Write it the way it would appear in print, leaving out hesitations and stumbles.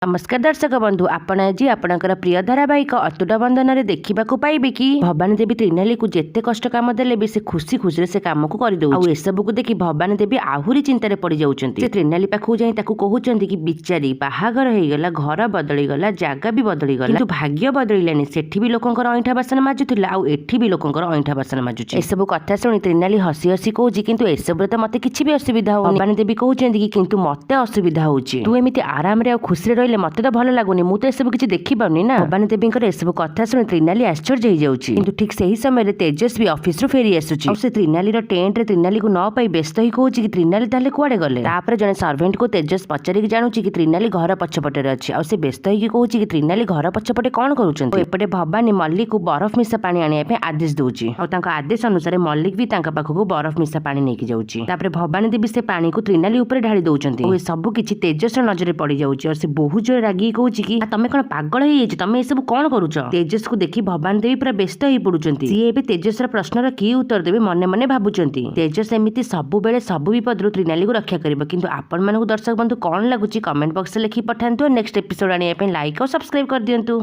ନମସ୍କାର ଦର୍ଶକ ବନ୍ଧୁ, ଆପଣ ଆଜି ଆପଣଙ୍କର ପ୍ରିୟ ଧାରାବାହିକ ଅତୁଟ ବନ୍ଧନରେ ଦେଖିବାକୁ ପାଇବେ କି ଭବାନୀ ଦେବୀ ତ୍ରିନାଲିକୁ ଯେତେ କଷ୍ଟ କାମ ଦେଲେ ବି ସେ ଖୁସି ଖୁସିରେ ସେ କାମକୁ କରିଦେଉଛି। ଆଉ ଏସବୁକୁ ଦେଖି ଭବାନୀ ଦେବୀ ଆହୁରି ଚିନ୍ତାରେ ପଡ଼ିଯାଉଛନ୍ତି। ସେ ତ୍ରିନାଲି ପାଖକୁ ଯାଇ ତାକୁ କହୁଛନ୍ତି କି ବିଚାରୀ ବାହାଘର ହେଇଗଲା, ଘର ବଦଳିଗଲା, ଜାଗା ବି ବଦଳିଗଲା, କିନ୍ତୁ ଭାଗ୍ୟ ବଦଳିଲାନି। ସେଠି ବି ଲୋକଙ୍କର ଅଇଁଠା ବାସନ ମାଜୁଥିଲା ଆଉ ଏଠି ବି ଲୋକଙ୍କର ଅଇଁଠା ବାସନ ମାଜୁଛି। ଏସବୁ କଥା ଶୁଣି ତ୍ରିନାଲି ହସି ହସି କହୁଛି, କିନ୍ତୁ ଏସବୁରେ ତ ମତେ କିଛି ବି ଅସୁବିଧା ହଉନି। ଭବାନୀ ଦେବୀ କହୁଛନ୍ତି କି କିନ୍ତୁ ମତେ ଅସୁବିଧା ହଉଛି। ତୁ ଏମିତି ଆରାମରେ ଆଉ ଖୁସିରେ ରହିଲେ ମତେ ତ ଭଲ ଲାଗୁନି। ମୁଁ ତ ଏସବୁ କିଛି ଦେଖିପାରୁନି ନା। ଭବାନୀ ଦେବୀଙ୍କର ଏସବୁ କଥା ଶୁଣି ତ୍ରିନାଲି ଆଶ୍ଚର୍ଯ୍ୟ ହେଇଯାଉଛି। କିନ୍ତୁ ଠିକ ସେହି ସମୟରେ ତେଜସ୍ୱୀ ଅଫିସରୁ ଫେରି ଆସୁଛି ଆଉ ସେ ତ୍ରିନାଲିର ଟେଣ୍ଟରେ ତ୍ରିନାଲିକୁ ନ ପାଇ ବ୍ୟସ୍ତ ହେଇ କହୁଛି କି ତ୍ରିନାଲି ତାହେଲେ କୁଆଡେ ଗଲେ? ତାପରେ ଜଣେ ସର୍ଭେଣ୍ଟକୁ ତେଜସ୍ ପଚାରିକି ଜାଣୁଛି କି ତ୍ରିନାଲି ଘର ପଛପଟରେ ଅଛି। ଆଉ ସେ ବ୍ୟସ୍ତ ହେଇକି କହୁଛି କି ତ୍ରିନାଲି ଘର ପଛପଟେ କଣ କରୁଛନ୍ତି? ଆଉ ଏପଟେ ଭବାନୀ ମଲ୍ଲିକକୁ ବରଫ ମିଶା ପାଣି ଆଣିବା ପାଇଁ ଆଦେଶ ଦଉଛି ଆଉ ତାଙ୍କ ଆଦେଶ ଅନୁସାରେ ମଲ୍ଲିକ ବି ତାଙ୍କ ପାଖକୁ ବରଫ ମିଶା ପାଣି ନେଇକି ଯାଉଛି। ତାପରେ ଭବାନୀ ଦେବୀ ସେ ପାଣିକୁ ତ୍ରିନାଲି ଉପରେ ଢାଳି ଦଉଛନ୍ତି ଆଉ ଏ ସବୁ କିଛି ତେଜସ୍ର ନଜରରେ ପଡିଯାଉଛି। ଆଉ ସେ ବହୁତ ଜୋରେ ରାଗିକି କହୁଛି କି ତମେ କଣ ପାଗଳ ହେଇଯାଇଛ? ତମେ ଏସବୁ କଣ କରୁଛ? ତେଜସ୍କୁ ଦେଖି ଭବାନୀ ଦେବୀ ପୁରା ବ୍ୟସ୍ତ ହେଇ ପଡୁଛନ୍ତି। ସିଏ ଏବେ ତେଜସ୍ର ପ୍ରଶ୍ନର କି ଉତ୍ତର ଦେବେ ମନେ ମନେ ଭାବୁଛନ୍ତି। ତେଜସ୍ ଏମିତି ସବୁବେଳେ ସବୁ ବିପଦରୁ ତ୍ରିନାଲିକୁ ରକ୍ଷା କରିବ। କିନ୍ତୁ ଆପଣମାନଙ୍କୁ ଦର୍ଶକ ବନ୍ଧୁ କଣ ଲାଗୁଛି, କମେଣ୍ଟ ବକ୍ସରେ ଲେଖି ପଠାନ୍ତୁ। ନେକ୍ସଟ ଏପିସୋଡ ଆଣିବା ପାଇଁ ଲାଇକ୍ ଆଉ ସବସ୍କ୍ରାଇବ କରିଦିଅନ୍ତୁ।